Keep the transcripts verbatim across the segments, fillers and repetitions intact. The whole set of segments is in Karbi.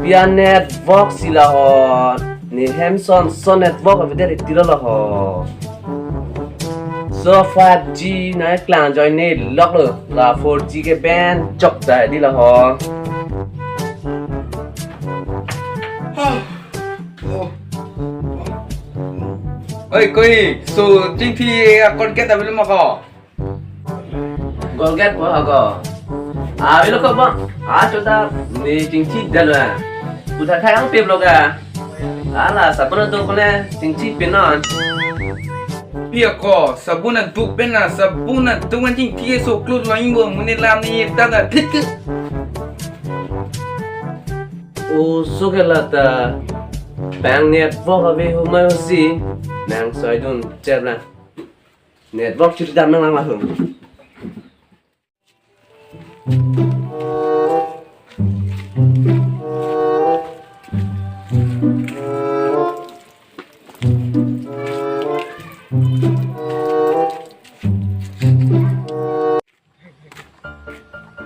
Ya network si la ho. Ne hem son son network avedet tilo la ho. So five G nangklang join ne lok lo. La four G ke ben chok ta di la ho. Oi, koi, so chingthi a Colgate avelo ma ko? Colgate ko ha ko? Avelo ko ba? A, chota ne chingthi dalo. Puta khai ang pep lo ka. Ala sabun tu kone chingthi pen non. Pia ko, sabun an duk pen na, sabun an duk an chingthi so klut lo ingbo mune lam ni ta ta thik. O so ke la ta. Bang network ave humai ho si. Nang soi dun chep la. Network chiri dam nang lang la hum.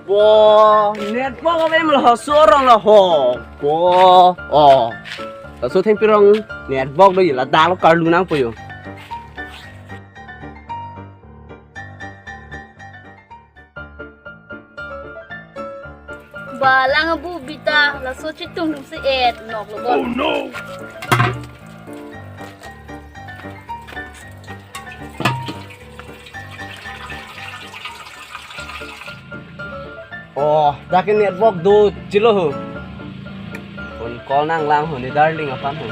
Bo, network ave ma la ho, so arong la ho. Bo, oh. Laso thengpi arong network do la dalo karlu nangpo yo. Ba lang abu bita, laso chitung si et nok lo bo. Oh no. Oh, dak ke network do chilo ho. Phone call nang lang ho ne darling aphan ho.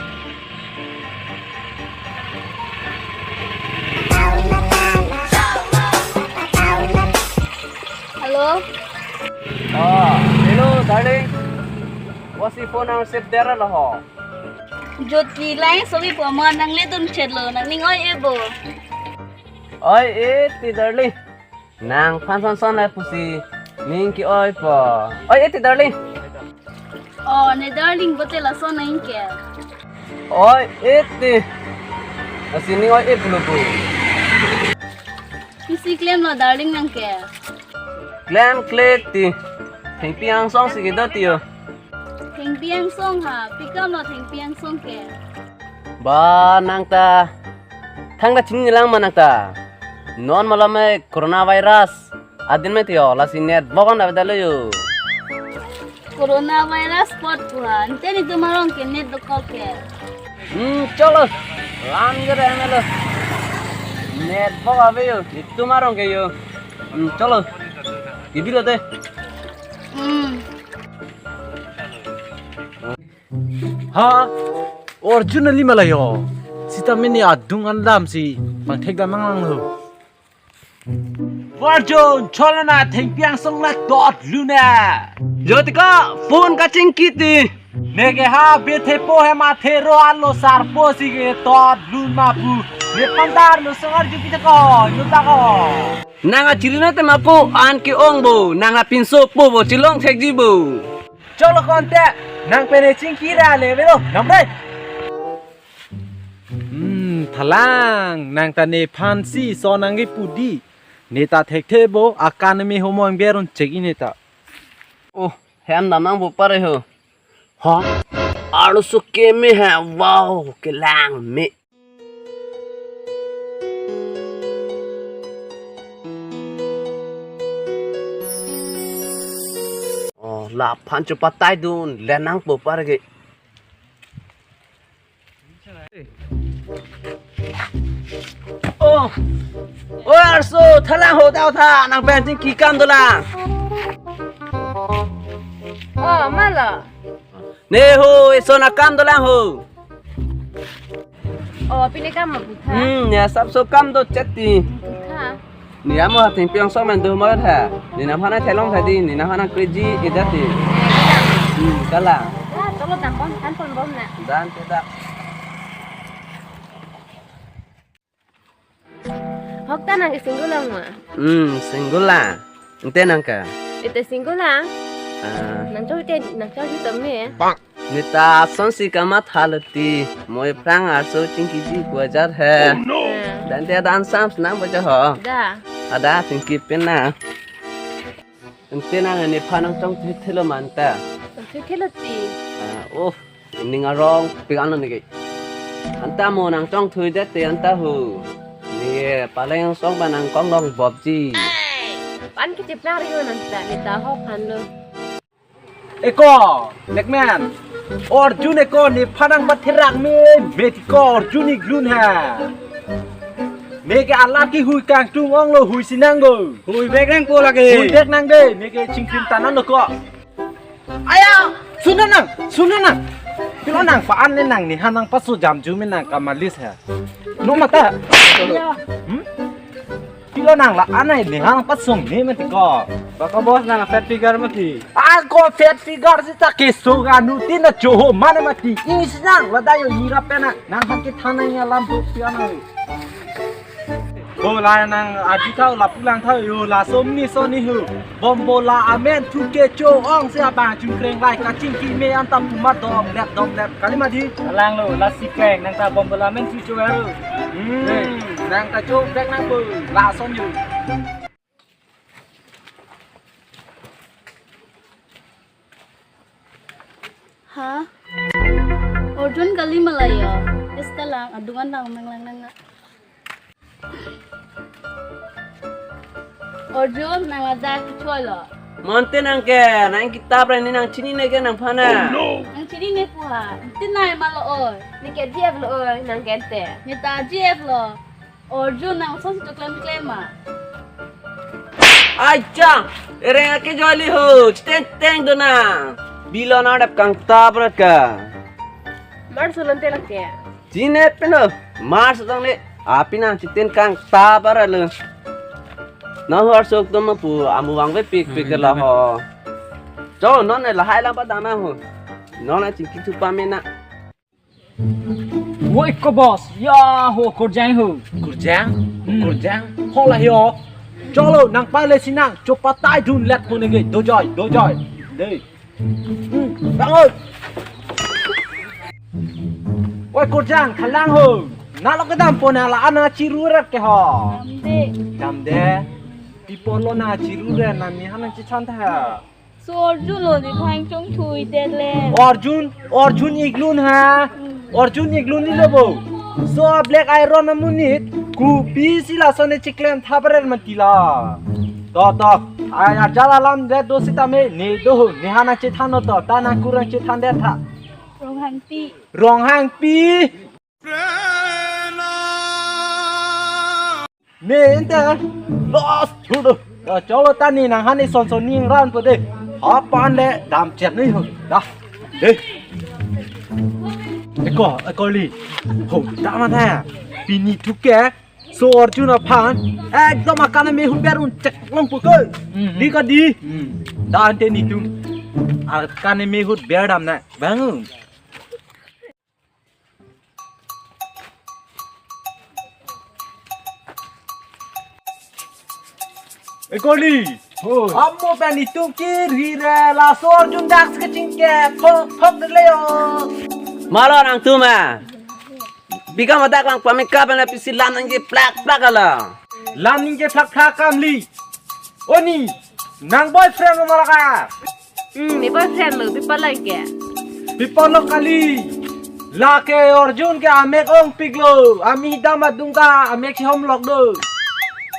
Hello? Oh, hello darling. Wasi phone nang sep dera lo ho. Jyoti lang sobi po mo nang le dun chet lo nang ning oi e bo. Oi e ti darling. Nang phan son son na pusi ning ke-oi po. Oi e ti darling. Oh, ne darling bote lason nang ke. Oi e ti. Asi ning oi e pulo pu. Pisi klem lo darling nang ke. Klem kle ti. Thengpi angsong si kedo ti yo. Thengpi angsong ha, pi kam lo thengpi angsong ke. Ba nang ta. Thang ta chini lang ma nang ta. Non malam e coronavirus. Adin me tiyo, lasi network an dapat dalo yo. Coronavirus pot puhan, teni tumarong ke net dokok ke. Hmm, cholo. Lam je reng lo. Network ave yo, netum arong ke yo. Hmm, cholo. Ibi lo te. Hmm. Ha? Arjun ali ma la yo. Sita mini adung an lam si pangthek dam mang lang lo. Arjun, cholo na thengpi angsong na tot lu na. Jyoti ko, phone kachingki ti. Ne ke ha bethe po he ma the ro alo sarpo si ke tot lu ma pu. Ne pandar lo song Arjun kita ko, yuta ko. Nang achiri na te ma po an ke-ong bo, nang apinso po bo chilong thekji bo. Cholo konte, nang pene chingki ra le velo, nang bre. Hmm, thalang, nang ta nephan si so nang ke pudi. Ne ta thekthe bo, akan me homo ang berun chek-i ne ta. Oh, hem dam nang bo pare ho. Ha? Arloso keme ha, wow, kelang me. Oh, laphan chepatai dun, le nangpo parke. Oh, oh, arso, thalang ho, tau tha, nang pen chingki kam dolang. Oh, ma lo. Ne ho, eson akam dolang ho. Oh, pine kam aputha. Hmm, ya sab so kam do chet ti. Aputha. Ne amo ha thengpi angsong men do mo tha. Ne nam hana thelong tha di, ne nam hana kreji ida ti. Eh, kalang. Hmm, kalang. Ya, tolo tampon, tampon bom na. Dan tidak. Hok ta nang ke single lang ma? Hmm, single lang. Ante nang ke? Ite single lang. Ah. Nang chok ite, nang chok ite me. Ne ta sonsi kamatha lo ti. Mo aphrang arso chingkiji kuajar he. Oh, no. Ah. Dan te dan sam senang baca ho. Da. Ada chingki pen na. Ante nang nephan nangchong thethelo ma anta. Thethelo ti. Ah, Oh, ning arong pik ano neke. Anta mo nangchongthuidet te anta ho. Neke paleng song ba nangkong long bobji. Pan kechip nang rio nang ta, ne ta hok han lo. Eko, Blackman. Arjun eko, nephan nangpatherak me, meti ko Arjun iglun ha. Neke alat kehui kangtung onglo, huisi nang do. Hui bek nangpo lake. Hui bek nang de, neke chingkrim tanan lo ko. Aya, suna nang, suna nang. Pilo nang pa-an ne nang nephan nangpaso jamju me nang kamalis ha. No mata. Iya. Hmm? Pilo nang la-an ai nephan nangpasong ne mati ko. Baka boss nang fat figure mati. Ako fat figure seta keso kanu tin na choho mane mati. Isi nang la dayo nira pena. Nang han kethan nang alam tu pia nang. Bo la nang adi thau lapu lang thau yo, laso mini so ni hu. Bombola amen thu kecho ongsi abang chungkreng lai kachingki me anta pumat dom lep dom lep. Kali mati. Lang lo, lasi kreng nang ta Bombola amen thu cho aro. Hmm, nang ta cho bek nang bo, lason yo. Ha? Arjun kali malaya. Esta lang, adungan lang, nang lang, nang lang. Arjun, nang ladak kichoi lo. Monte nang ke, nang kitab rai ne nang chinine ke nangphan na. Nang chinine pu ha. Tin nai ma lo oi. Ne ke G F lo oi, nang ke te. Ne ta G F lo. Arjun nang son si to klem klem ma. Acha, ereng ake joli ho, chiteng teng do na. Bilo na dap kangta prat ka. Mar sulon te lake. Chine peno, mar sudang le, api nang chiten kangta prat lo. Na ho arsok dom pu, amu wang ve pik pik la ho. Cho, non ne lahai lang pa dana ho. Non na chingki thupa me na. Woi ko boss, ya ho Kurjang ho. Kurjang? Hmm. Kurjang? Hola yo. Cholo, nang pale sinang, chopatai dun let ko nege, dojoi, dojoi. Dei. Hmm, bangun. Woi Kurjang, khalang ho. Nalo kedam pona la-an nangchiruret ke ho. Damde. Damde. Pi apot lo nangchiruret na mi han nangchechan tha. So Arjun lo ne phang chongthuidet le. Arjun, Arjun iglun ha. Hmm. Arjun iglun ni lo bo. So black iron amonit, kopi si lason ne chiklem thapret mati la. To, to. Ai ajal alam det do sitame, ne do ho, nephan nangchethan no to, ta nang kurang chethan det tha. Ronghangpi. Ronghangpi. Ne ente los chudo. Ya, cholo ta ne nang han ne son son ne ran po de. Hapan de dam chet ne ho. Da. De. Eko, eko li. Ho, da ma tha. Pini thu ke. So Arjun aphan. Ekdom akan me hu berun chek long po ko. Mhm. Di ka di. Mhm. Da ante netum. Akan me hu ber dam na. Bangun. Eko li. Ho. Amo pen netum kiri re laso Arjun dak kachingke thok thok de le yo. Malo nangtum a. Bika madak lang pameka pen pisi lam nangji plak plak ala. Lam ningje phak phak kam li. Oni, nang boyfriend lo ma lake? Hmm, ne boyfriend lo, pi apot lake? Pi apot lo kali. Lake Arjun ke amek ongpik lo, ami dam adung ta, amek si hom lok do.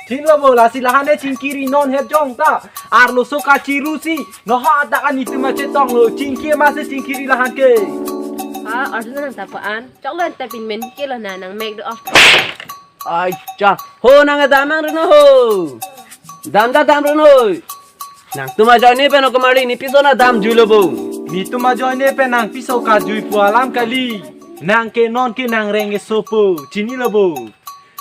Chin lo bo, lasi lahan ne chingkiri non het jong ta. Arloso kachiru si, no ha dak ani tu ma chetong lo, chingki ma si chingkiri lahan ke. Ha, Arjun nang ta pa an. Chok lo ente pin men ke lo na nang mek do off. Ai cha. Ho nang dam nang reno ho. Dam da dam reno. Nangtum ajoine pen okomari ne piso na dam jui lo bo. Netum ajoine pen nang piso kajui pu alam kali. Nang ke non ke nang reng ke sopo. Chini lo bo.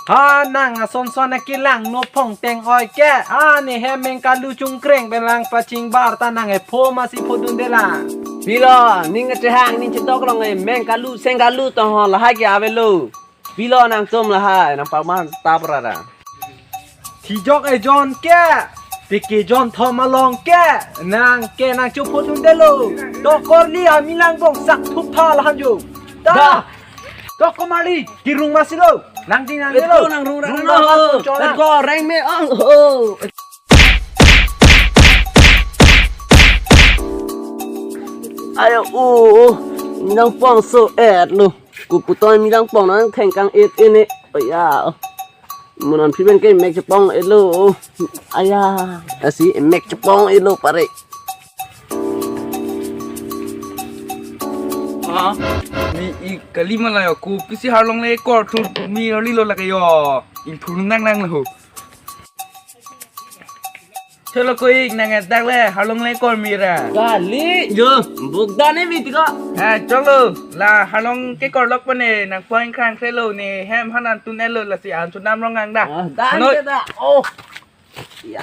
Ha nang ason son ke lang no phong teng oi ke. Ha ne hem meng kalu chungkreng pen lang paching bar ta nang e pho ma si pho dun de la. Pilo, ning kachehang ning chedok long e meng kalu seng kalu to ho lahai ke avelo. Pilo nangtum lahai nang palman tap rara. Thijok ejon ke, tiki jon thom along ke, nang ke nang chuput un delo. Tokor li ami lang bong sak thup tha lahan jo. Da. Da. Toko mali, kirung masilo. Nang ding nang delo. Let's go, nang rung rang rung no. Rang rang rang. Let's go, reng me ong ho. Ayo, uh, uh. Midang pong so-et lo. Koputon midang pong nang thengkang-et ini. Oh ya. Mo non phi pen ke mek chepong-et lo. Aya. Lasi mek chepong-et lo pare. Ah, ni i kali ma la yo, kopisi harlong le kor thu mi early lo lake yo. Ingthur nang nang lo. Cholo ko ik nang edak le harlong le kor mi ra. Kali jo, bukda ne mi tiko. Ah, cholo, la harlong ke kor lok pane nang point krang kre lo ne hem hanan tun elo lasi an chunam rong ang da. Ah, dan Noi. Ke da. Oh. Ya.